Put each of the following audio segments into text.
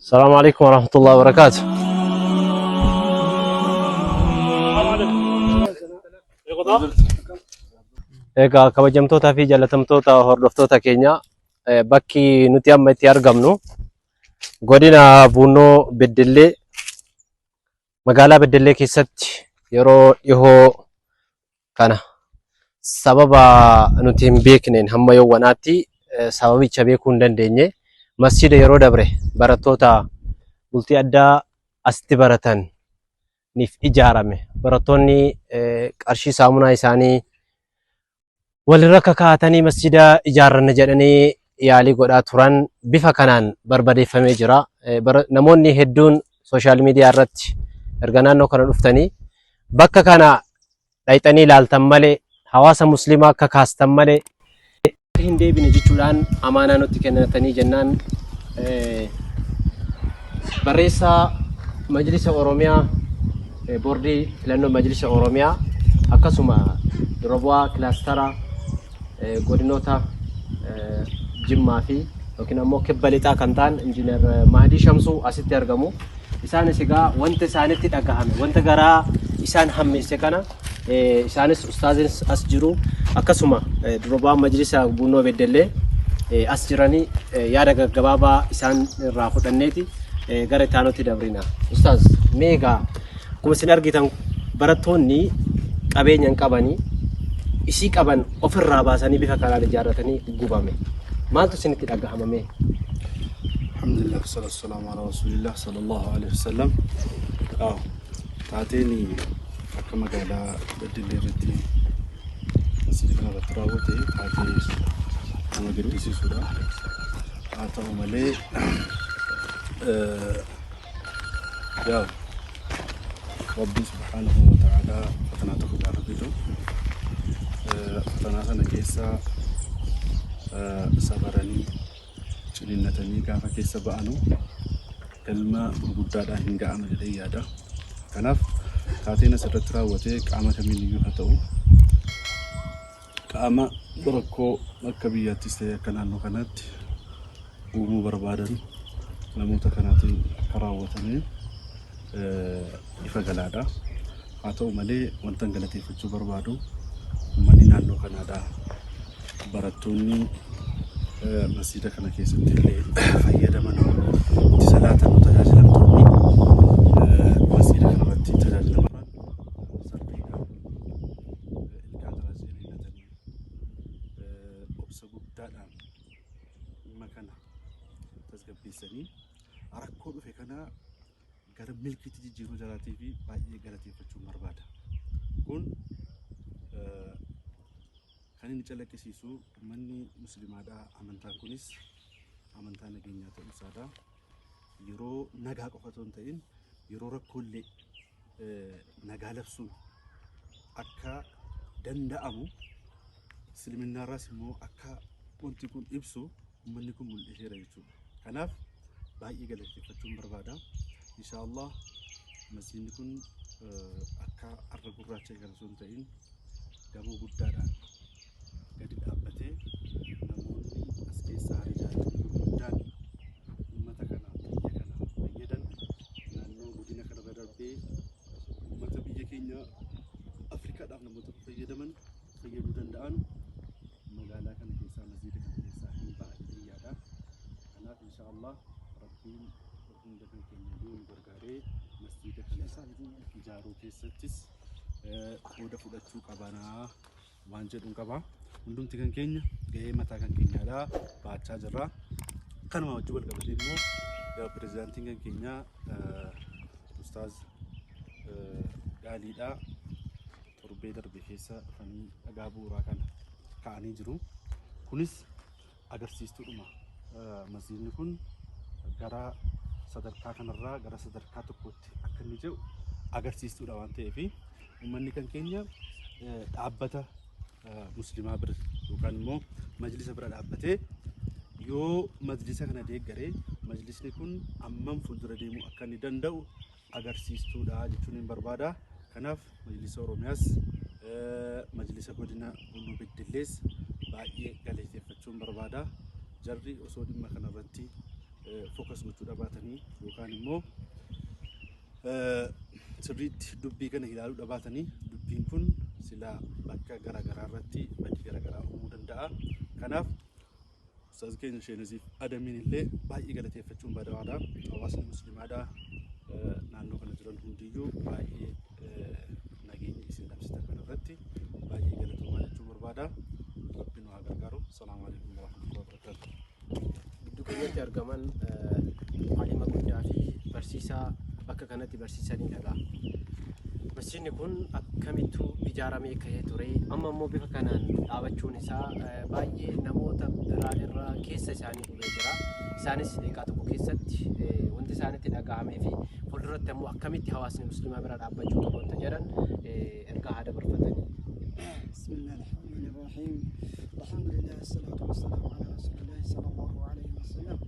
Salaamu alaikum warahmatullahi wabarakaatu. Egaa kabajamtootaa fi jaalatamtoota hordoftoota keenya bakki nuti amma itti argamnu godina Buunnoo Beddellee magaalaa Beddellee keessatti yeroo dhihoo kana sababa nuti hin beekneen hamma yoowwanaatti sababicha beekuu hin dandeenye masjiida yeroo dabre barattoota bultii addaa asitti baratan niif ijaarame barattoonni qarshii saamunaa isaanii walirra kakaa'atanii masjiida ijaarranna jedhanii yaalii godhaa turan bifa kanaan barbadeeffamee jira. Namoonni hedduun sooshaal miidiyaa irratti erga naannoo kana dhuftanii bakka kana dhayxanii ilaaltan malee hawaasa musliimaa akka kaastan malee hin deebine jechuudhaan amaanaa nutti kennatanii jennaan barreessaa Majlisa Oromiyaa boordii filannoo Majlisa Oromiyaa akkasuma dura bu'aa kilaastara godinoota Jimmaa fi yookiin ammoo kibba lixaa kan ta'an injiinar Mahdii Shamsuu asitti argamu. Isaanis egaa wanta isaanitti dhagahame wanta garaa isaan hammeesse kana isaanis ustaazis as jiru akkasuma dura bu'aan majlisa Buunnoo Beddellee as jiranii yaada gaggabaabaa isaan irraa fudhanneeti gara itti aanutti dabrina. Ustaaz mee egaa akkuma isin argitan barattoonni qabeenya hin qabanii isii qaban ofirraa baasanii bifa kanaan ijaarratanii gubame. Maaltu isinitti dhagahama mee? Alhamdulillah wassalatu wassalamu ala rasulillah sallallahu alaihi wasallam. Waaw taateen akka magaalaa Beddellee irratti masjida kana irratti raawwate taatee nama gaddisiisudha. Haa ta'u malee yaa Rabbiin subhaanahu wa ta'aalaa fatanaa tokko gaafa fidu fatanaa sana keessa sabaranii ciniinnatanii gaafa keessa ba'anu galma gurguddaadhaan hin ga'ama jedhee yaada. Kanaaf taateen asirratti raawwate qaama kamiin iyyuu haa ta'u qaama rakkoo akka biyyaattis ta'e akka naannoo kanaatti uumuu barbaadan namoota kanaatiin akka raawwatame ifa galaadha. Haa ta'u malee wantan galateeffachuu barbaadu uummanni naannoo kanaadha. Barattoonni masjiida kana keessatti illee fayyadaman itti salaatan tajaajilamtoonni masjiida kanarratti tajaajilaman sarbiidhaan ilkaan irraa ciniinnatanii obsa guddaadhaan dhimma kana tasgabbeessanii rakkoo dhufe kana gara milkiitti jijjiiruu jaraatii fi baay'ee galateeffachuun barbaada. Kun kan inni calaqqisiisu uummanni musliimaadhaa amantaan kunis amantaa nageenyaa ta'uu isaadha. Yeroo nagaa qofa otoo hin ta'in yeroo rakkoo illee nagaa labsuun akka danda'amu Isliminnaarraas immoo akka wanti kun ibsu uummanni kun mul'iseera jechuudha. Kanaaf baay'ee galateeffachuun barbaada. Inshaallah masjiidni kun akka arra gurraacha kana osoo hin ta'in gamoo guddaadhaan gadi dhaabbatee namoonni as keessaa rijaalonni gurguddaan uummata kana biyya kana fayyadan naannoo godina kanarra darbee uummata biyya keenya Afrikaadhaaf namoota fayyadaman fayyaduu danda'an magaalaa kana keessaa masjiida kana keessaa hin ba'a jedhee yaada. Kanaaf insha Allah Rabbiin hunda kan keenya yoo nu gargaaree masjiida kana ijaaruu keessattis qooda fudhachuu qabanaa waan jedhuun qaba. Hundumti kan keenya gahee mataa kan keenyaadha baachaa jirra. Kanuma wajjin wal qabatee immoo pirezidaantiin kan keenyaa Ustaaz Gaaliidha. Torbee darbe keessa dhufanii dhagaa bu'uuraa kana kaa'anii jiru. Kunis agarsiistuudhuma masjiidni kun gara sadarkaa kanarraa gara sadarkaa tokkootti akka inni ce'u agarsiistuudha waan ta'eef uummanni kan keenya dhaabbata muslimaa bira yookaan immoo majlisa bira dhaabbatee yoo majlisa kana deeggaree majlisni kun ammam fuuldura deemuu akka inni danda'u agarsiistuudha jechuun hin barbaada. Kanaaf majlisa Oromiyaas majlisa godina Bunnoo Beddellees baay'ee galateeffachuun barbaada. Jarri osoo dhimma kanarratti focus gochuu dhabaatanii yookaan immoo sirriitti dubbii kana ilaaluu dhabaatanii dubbiin kun silaa bakka garaagaraa irratti badii garaagaraa uumuu danda'a. Kanaaf ustaaz keenya Sheek Naziif Adamiin illee baay'ee galateeffachuun barbaada. Hawaasni musliimaadhaa naannoo kana jiran hundiyyuu baay'ee nageenya isin labsitan kanarratti baay'ee galatoomaa jechuun barbaada. Rabbi nu haa gargaaru. Salaamu alaikum warahmatullahi wabarakatuh. Gidduu keenyatti argaman alima guddaa fi barsiisaa bakka kanatti barsiisanidha. Masjiidni kun akkamittuu ijaaramee ka'ee ture. Amma immoo bifa kanaan dhaabachuun isaa baay'ee namoota biraa irraa keessa isaanii dhufee jira. Isaanis daqiiqaa tokko keessatti wanti isaanitti dhaga'amee fi fuulduratti ammoo akkamitti hawaasni musliimaa bira dhaabbachuu qabu wanta jedhan ergaa haa dabarfatanii. بسم الله الرحمن الرحيم الحمد لله الصلاة والسلام على رسول الله صلى الله عليه وسلم.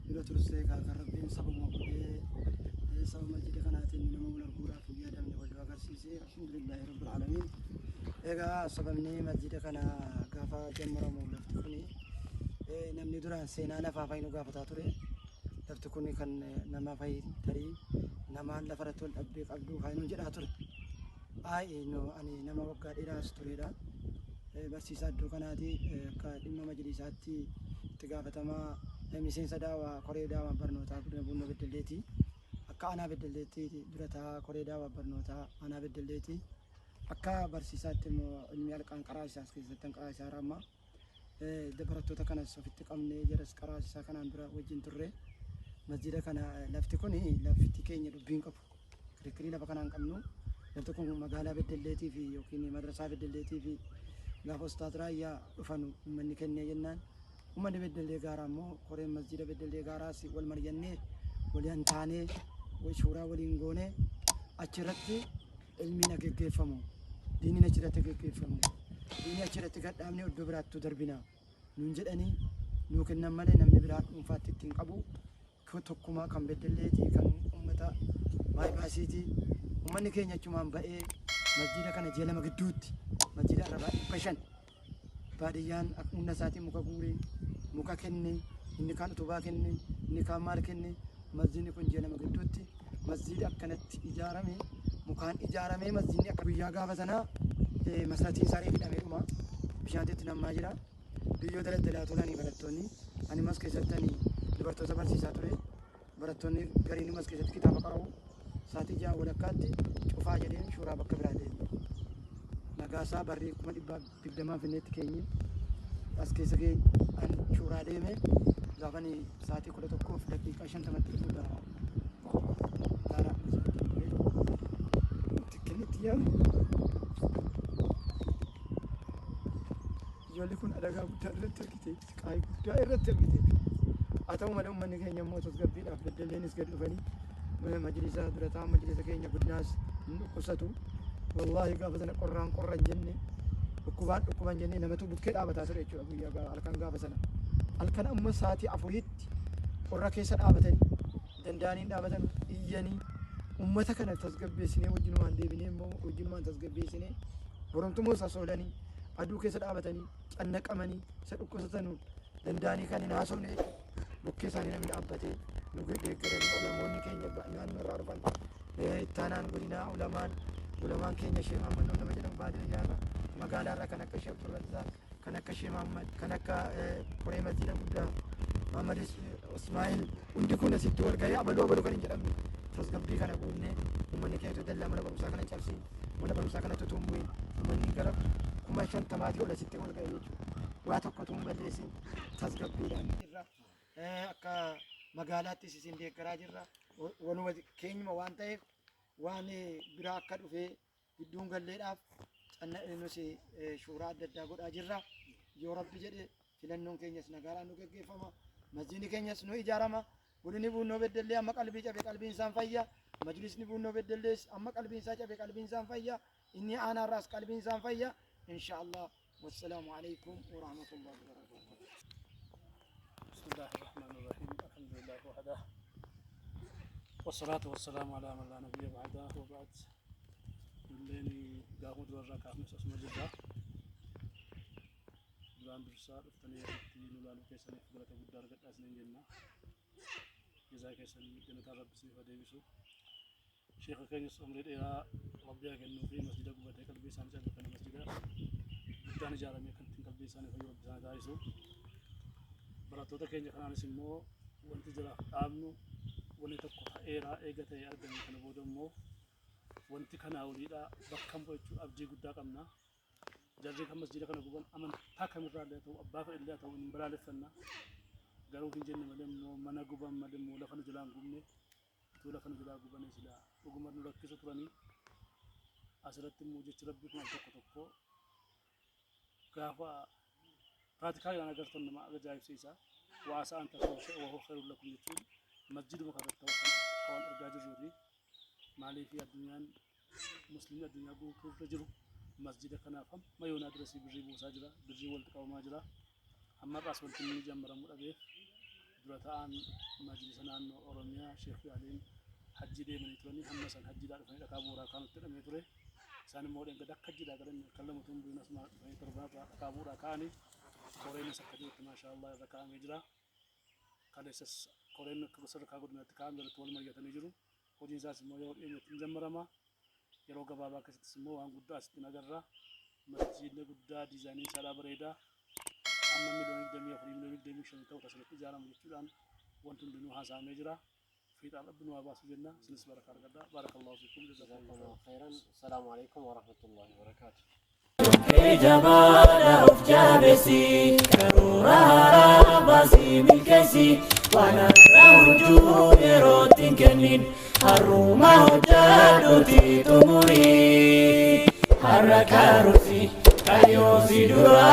Dura tursee kan Rabbiin sababa godhee sababa masjida kanaatiin nama wal arguudhaaf hin yaadamne wal agarsiise, alhamdulillahi rabbil aalamiin. Egaa sababni masjida kana gaafa jammaramu lafti kuni namni duraan seenaa lafaa fa'i nu gaafataa ture. Lafti kun kan nama fa'i tarii namaan lafa irratti wal dhabdee qabdu fa'i nu jedhaa ture. Baay'ee ani nama waggaa dheeraas turedha. Barsiisaa iddoo kanaati, akka dhimma majlisaatti itti gaafatamaa miseensa daawaa koree daawaa barnootaa godina Bunnoo Beddelleeti. Akka aanaa Beddelleetti durataa koree daawaa barnootaa aanaa Beddelleeti. Akka barsiisaatti immoo ilmi alqaan qaraa isaas keessatti qaraa isaa ramma. Barattoota kanas ofitti qabnee jaras qaraa isaa kanaan dura wajjin turre. Masjida kana lafti kun lafti keenya dubbiin qabu. Kirikkirii lafa kanaan qabnu. Lafti kun magaalaa Beddelleetii fi yookiin madrasaa Beddelleetii fi gaafa Ustaaz Raayyaa dhufan uummanni kennee jennaan, uummanni Beddellee Gaaraa immoo koreen masjida Beddellee Gaaraas wal mari'annee waliin taanee suuraa waliin goonee achirratti ilmiin geggeeffamu, diiniin achirratti geggeeffamu, diinii achirratti gadhaabnee iddoo biraattu darbina nuun jedhanii nuu kennan malee namni biraa dhuunfaatti ittiin qabu tokkuma kan Beddelleetii kan uummata baay'aasiiti. Uummanni keenya achumaan ba'ee masjida kana ji'a 2 gidduutti masjida arrabaa 500 baadiyyaan humna isaatiin muka guuree muka kenne, inni kaan utubaa kenne, inni kaan maal kenne, masjidni kun ji'a 2 gidduutti masjida akkanatti ijaarame, mukaan ijaarame. Masjidni akka guyyaa gaafa sanaa masratiin isaa hidhamee dhuma bishaantitti nammaa jira. Biyyoo daldalaa tolanii barattoonni ani mas keessatti ani dubartoota barsiisaa ture. Barattoonni gariin mas keessatti kitaaba qara'u. Sa'aatii 6 walakkaatti cufaa jedheen suuraa bakka biraa deeme. Nagaasaa barrii 20,020 finneetti keenye as keessa an suuraa deeme. Gaafani sa'aatii 11:50tti dhufuudha. Daaraa tikkinnitti yaadu ijoolli kun adagaa guddaa irratti argite, qaayii guddaa irratti argite. Haa ta'u malee uummanni keenya immoo tasgabbiidhaaf Beddelleenis gadi dhufanii majlisa durataa majlisa keenya guddinaas hin dhukkubsatu. Wallaahi gaafa sana qorraan qorra hin jenne, dhukkubaan dhukkuba hin jenne, namatu bukkee dhaabataa ture jechuudha guyyaa halkan gaafa sana. Halkan amma sa'aatii 4tti qorra keessa dhaabatanii danda'anii dhaabatan iyyanii uummata kana tasgabbeessinee wajjinumaan deebinee immoo wajjinumaan tasgabbeessinee boromtumoo isa soolanii aduu keessa dhaabatanii cannaqamanii isa dhukkubsatanuun danda'anii kan hin haasofne bukkee isaanii namni dhaabbatee nu deeggaranii ulamoonni keenya naannoo irraa dhufan, ittaanaan godinaa, ulamaan keenya Shee Mahammad nama jedhamu baadiyyaa irraa magaalaa irraa kan akka Shee Abdurrazaaq, kan akka Shee Mahammad, kan akka koree masjida guddaa Mahammad Ismaa'il hundi kun asitti wal gahee abaluu abaluu kan hin jedhamne tasgabbii kana guunnee uummanni keenya dallaa mana barumsaa kana cabsiin mana barumsaa kana tutuun bu'iin uummanni gara 50,000 ol asitti wal gahee jechuudha. Waa tokko tuun balleessin tasgabbiidhaan. Akka magaalaattis isin deeggaraa jirra. Wanuma keenyuma waan ta'eef waan biraa akka dhufee gidduun galleedhaaf nus shuuraa adda addaa godhaa jirra. Yoo Rabbi jedhe filannoon keenyas nagaadhaan nu geggeeffama. Masjidni keenyas nu ijaarama. Godinni Buunnoo Beddellee amma qalbii cabe qalbiin isaan fayya. Majlisni Buunnoo Beddellees amma qalbiin isaa cabe qalbiin isaan fayya. Inni aanaarraas qalbiin isaan fayya. Inshaallah. Wassalaamu alaikum wa rahmatullahi wa barakatuh. بسم الله الرحمن الرحيم، الحمد لله وحده والصلاة والسلام على من لا نبي بعده وبعد. Nulleen gaafa durarraa kaafnes asuma jirra. Duraan dursaa dhuftanii asitti nu ilaaluu keessaniif galata guddaa argadhaa isiniin jenna. Jazaa keessan jannataan Rabbi isiniif haa deebisu. Sheekha keenyas umrii dheeraa Rabbi haa kennuu fi masjida gubatee qalbii isaanii cabe kana masjida guddaan ijaaramee kan ittiin qalbii isaanii fayyu Rabbi isaan taasisu. Barattoota keenya kanaanis immoo wanti jiraaf dhaabnu wanni tokko ta'eeraa eega ta'e argame kana booda immoo wanti kanaa oliidha bakka hin bu'u jechuun abdii guddaa qabna. Jarri kan masjida kana guban amantaa kamirraa illee haa ta'u abbaa fedhe illee haa ta'u hin balaaleffanna. Garuu hin jenne malee immoo mana guban malee immoo lafa nu jalaa hin gubne. Utuu lafa nu jalaa gubanii silaa dhuguma nu rakkisu turanii. Asirratti immoo jechi rabbii kun al tokko tokko gaafa piraatikaaliidhaan agartan nama ajaa'ibsiisa. Wa asaa an takrahu shay'an wa huwa khayrun lakum jechuun masjiduma kanarratti ta'uu kan akka waan argaa jirruuti. Maaliif addunyaan muslimni addunyaa guutuu irra jiru masjida kanaaf hamma yoonaa dirasii birrii buusaa jira, birrii walitti qabamaa jira. Hamma har'aas wanti inni jammaramuu dhabeef dura ta'aan majlisa naannoo Oromiyaa Sheekh Yaaliin hajjii deemanii turanii hamma isaan hajjiidhaa dhufanii dhakaa bu'uuraa kaanutti jedhamee ture. Isaan immoo dheengadda akka hajjiidhaa galan halkan lama utuu hin bu'in asuma dhufanii torban irraa dhakaa bu'uuraa kaa'anii koreenis akka jirutti maashaa Allah irra kaa'amee jira. Kaleessas koreen akka sadarkaa godinaatti kaa'ame irratti wal mari'atanii jiru. Hojiin isaas immoo yeroo dhiyeenyatti hin jammarama. Yeroo gabaabaa keessattis immoo waan guddaa asitti hin agarra. Masjiidni guddaa diizaayiniin isaadhaa bareedaa. Amma miliyoona 24 miliyoona 25 ta'u asirratti ijaaramu jechuudhaan wanti hundinuu haasa'amee jira. Fiixaan Rabbi nu haa baasu jenna. Isinis barakaa argadhaa. Baarakallahu fiikum. Jazakumullahu khairan. Assalaamu alaikum warahmatullahi wabarakaatuh. Jabaadha of jabeessi karoora haaraa baasii milkeessi waan har'a hojjuu yerootti hin kennin har'uma hojjadhuuti xumuri har'a karoorsi kaayyoo si dura.